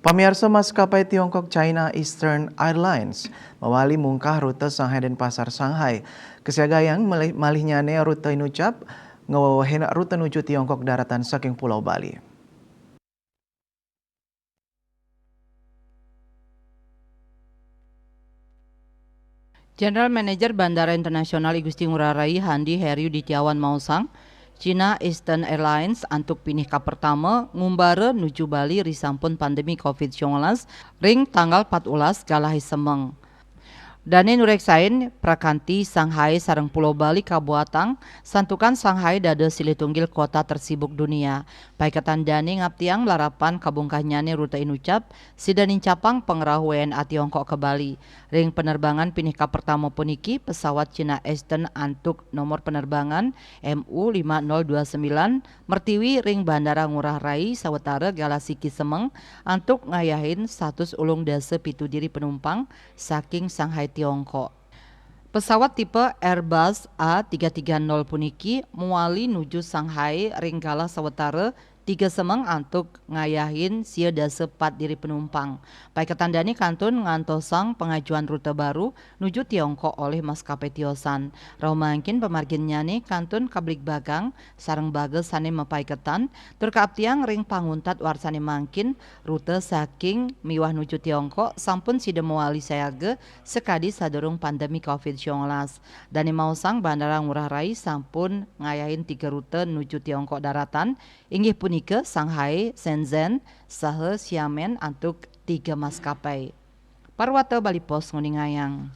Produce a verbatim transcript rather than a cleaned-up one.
Pamiarsa, maskapai Tiongkok China Eastern Airlines mawali mungkah rute Shanghai Denpasar Shanghai. Kasiagayang malih, malihnyane rute inucap ngawewehin rute nuju Tiongkok daratan saking Pulau Bali. General Manager Bandara Internasional I Gusti Ngurah Rai Handi Heru Dityawan maosang, China Eastern Airlines antuk pinih kapertama ngumbara nuju Bali risampun pandemi covid sembilan belas ring tanggal empat belas galahé semeng. Dané nureksain prakanti Shanghai sareng Pulau Bali kabuatang santukan Shanghai dados silih tunggil kota tersibuk dunia. Paiketan dané ngaptiang larapan kabungkahnyané rute inucap sida nincapang pangrauh W N A Tiongkok ka Bali. Ring penerbangan pinih kapertama puniki, pesawat Cina Eastern antuk nomor penerbangan M U lima nol dua sembilan mertiwi ring Bandara Ngurah Rai sawatara galah siki semeng antuk ngayahin satus ulung dasa pitu diri penumpang saking Shanghai, Tiongkok. Pesawat tipe Airbus A tiga tiga nol puniki mawali nuju Shanghai ring galah sawatara tiga semeng antuk ngayahin sia dasa pat diri penumpang. Paiketan dané kantun ngantosang pangajuan rute baru nuju Tiongkok olih maskapai tiosan. Rauh mangkin pamarginnyané kantun kabligbagang sareng baga sané mapaiketan, tur kaaptiang ring panguntat warsané mangkin rute saking miwah nuju Tiongkok sampun sida mawali sayaga sakadi sadurung pandemi covid sembilan belas. Dané maosang Bandara Ngurah Rai sampun ngayahin tiga rute nuju Tiongkok daratan, inggih punika Shanghai, Shenzhen, saha Xiamen antuk tiga maskapai. Parwata Bali Post nguningayang.